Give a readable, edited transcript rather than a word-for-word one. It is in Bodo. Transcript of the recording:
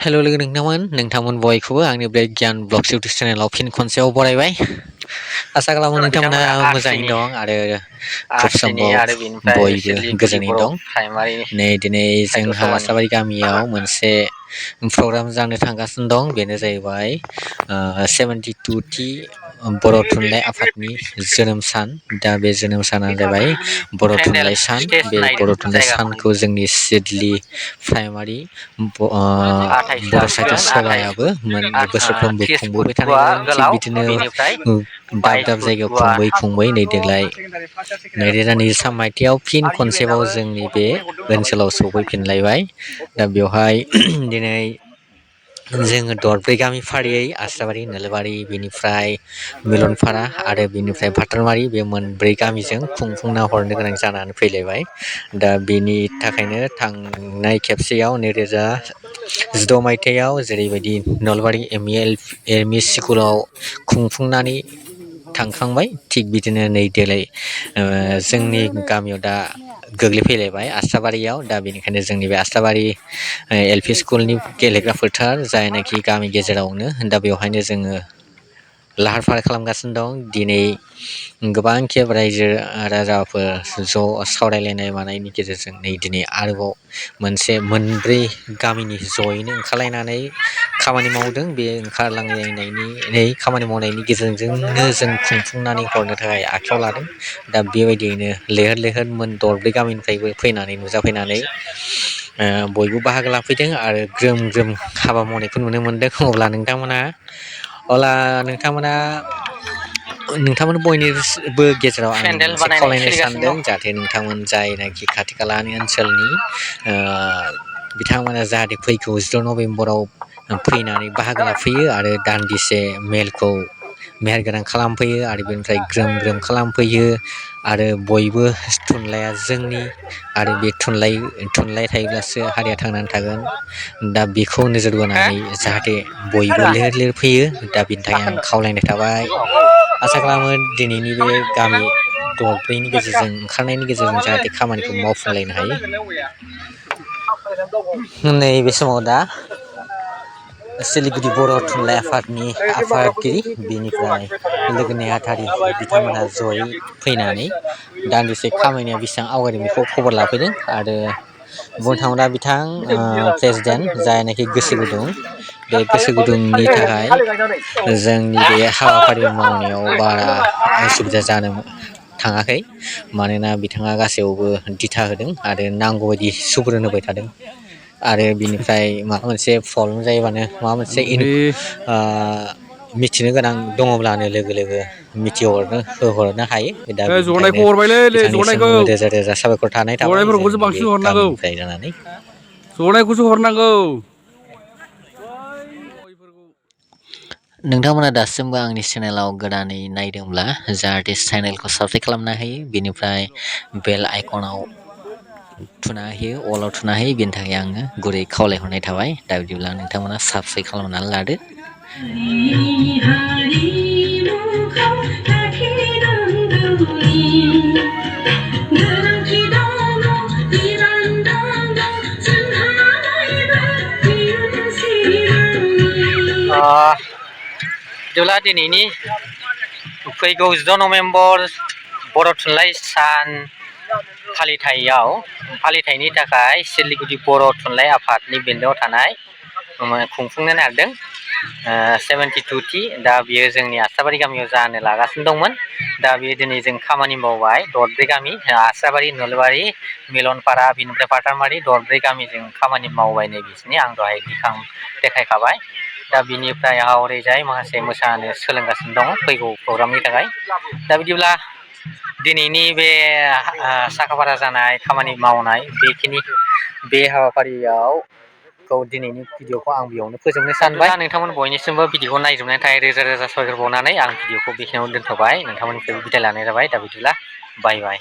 हेल' लोगो नोंथांमोन बयखौबो आंनि बे गियान ब्लग इउटुब चेनेलाव फिन खनसेयाव बरायबाय। आसा खालामो नोंथांमोना बिथांमोना मोजाङैनो दं आरो खुब आरसिनि सम्भब आरो बेनिफ्राय बयबो सिडलि गुदि गोजोनै बर' दं। प्राइमारि नै दिनै साहित्य जोंहा सभानि आसाबारि गामियाव मोनसे प्रग्राम जानो थांगासिनो दं बेनो जाहैबाय 72थि बर' थुनलाइ आफादनि जोनोम सान। दा बे जोनोम सानानो जाबाय बर' पेन्देल थुनलाइ सान। स्टेज बे नायदों बर' थुनलाइ जायगाखौ सानखौ जोंनि सिडलि प्राइमारि बर' 28 साहित्य जासिगोन सभायाबो बोसोरफ्रोमबो 30 खुंबोबाय फुट थानाय गुवार जादों थिग गोलाव बिदिनो बेनिफ्राय दाब 22 दाब फुट जायगायाव गुवार खुंबै नै देग्लाय नैरोजा नैजिथाम मायथाइयाव फिन खनसेबाव जोंनि बे ओनसोलाव सफैफिनलायबाय। दा बेवहाय दिनै जोङो दरब्रै गामि फारियै आस्राबारि नोलोबारि बेनिफ्राय मिलनफारा आरो बेनिफ्राय भाटारमारि बे मोनब्रै गामिजों खुंफुंना हरनो गोनां जानानै फैलायबाय। दा बेनि थाखायनो थांनाय खेबसेयाव नैरोजा जिद' मायथाइयाव जेरैबायदि नलबारि एम इ स्कुलाव खुंफुंनानै थांखांबाय थिग बिदिनो नै देग्लाय जोंनि गामियाव दा गोग्लैफैलायबाय आस्राबारियाव। दा बेनिखायनो जोंनि बे आस्राबारि एल पि स्कुलनि गेलेग्रा फोथार जायनाखि गामि गेजेरावनो दा बेवहायनो जोङो लाहार फाहार खालामगासिनो दं। दिनै गोबां खेब रायजो राजाफोर ज' सावरायलायनाय मानायनि गेजेरजों नै दिनै आरोबाव मोनसे मोनब्रै गामिनि जयैनो ओंखारलायनानै खामानि मावदों। बे ओंखारलांलायनायनि खामानि मावनायनि गेजेरजोंनो जों खुंफुंनानै हरनो थाखाय आखायाव लादों। दा बेबायदियैनो लैहोर लैहोर मोन दरब्रै गामिनिफ्रायबो फैनानै नुजाफैनानै बयबो बाहागो लाफैदों आरो ग्रोम ग्रोम हाबा मावनायखौ नुनो मोनदों। अब्ला नोंथांमोन बयनिबो गेजेराव आं पेन्देल मोनसे बानायनाय खावलायनो सोलिगासिनो सानदों जाहाथे नोंथांमोन जायनाखि खाथि खालानि ओनसोलनि बिथांमोना जाहाथे फैगौ 6 नभेम्बराव फैनानै बाहागो लाफैयो आरो दान्दिसे मेलखौ मेहेरगोनां खालामफैयो आरो बेनिफ्राय ग्रोम ग्रोम खालामफैयो आरो बयबो थुनलाइया जोंनि आरो बे थुनलाइ थायोब्लासो हारिया थांनानै थागोन। दा बेखौ नोजोर हो बोनानै जाहाथे बयबो लैहोर लैहोर फैयो। दा बिनि थाखाय आं खावलायनाय थाबाय। आसा खालामो दिनैनि बे गामि दरब्रैनि गेजेरजों ओंखारनायनि गेजेरजों जाहाथे खामानिखौ मावफुंलायनो हायो। नैबे समाव दा सिलिगुदि बर' थुनलाइ आफादनि आफादगिरि बेनिफ्राय लोगो नेहाथारि बिथांमोनहा जयै फैनानै दान्दिसे खामानिया बेसेबां आवगायदों बेखौ खबर लाफैदों आरो बुंनो थाङोब्ला बिथां प्रेसिडेन्ट जायनाखि गोसो गुदुं बे गोसो गुदुंनि थाखाय जोंनि बे हाबाफारि मावनायाव बारा उसुबिदा जानो थाङाखै। मानोना बिथाङा गासैयावबो दिथा होदों आरो नांगौ बायदि सुबुरुन होबाय थादों आरो बिनिफ्राय माबा मोनसे प्रब्लेम जायोबानो माबा मोनसे मिथिनो गोनां दङब्लानो लोगो लोगो होहरनो हायो। दा बेनि थाखायनो जनायखौ हरबायलै बिथांनिसिम जनायखौ रोजा रोजा साबायखर थानाय थाबाय जनायफोरखौसो जोंनि बे बांसिन हरनांगौ गामिनिफ्राय जानानै। जनायखौसो हरनांगौ। नोंथांमोना दासिमबो आंनि चेनेलाव गोदानै नायदोंब्ला जाहाथे चेनेलखौ साबस्क्राइब खालामनो हायो बेनिफ्राय बेल आइकनाव थुना होयो अलाव थुना होयो बेनि थाखाय आङो गुरै खावलायहरनाय थाबाय। दा बिदिब्ला नोंथांमोना साबस्क्राइब खालामनानै लादो। बिदिब्ला दिनैनि फैगौ 6 नभेम्बर बर' थुनलाइ सान फालिथायनि थाखाय सिलिगुदि बर' थुनलाइ आफादनि बेन्दोआव थानाय खुंफुंनो नागिरदों 72थि। दा बियो जोंनि आस्राबारि गामियाव जानो लागासिनो दंमोन। दा बेयो दिनै जों खामानि मावबाय दरब्रै गामि आस्राबारि नलबारि मिलनपारा बिनिफ्राय पाटामारि दरब्रै गामिजों खामानि मावबाय नै बिसिनि आं दहाय देखायखाबाय। दा बिनिफ्राय ओरैजाय माखासे मोसानो सोलोंगासिनो दङ फैगौ प्रग्रामनि थाखाय। दा बिदिब्ला दिनैनि बे साखाफारा जानाय खामानि मावनाय बे हाबाफारियाव दिनैनि भिडिअखौ आं बेयावनो फोजोबनो सानबाय। नोंथांमोन बयनिसिमबो भिडिअखौ नायजोबनायनि थाखाय रोजा रोजा साबायखर बावनानै आं भिडिअखौ बेखिनियावनो दोनथ'बाय। नोंथांमोननिफ्राय बिदाय लानाय जाबाय। दा बिदिब्ला बाय बाय।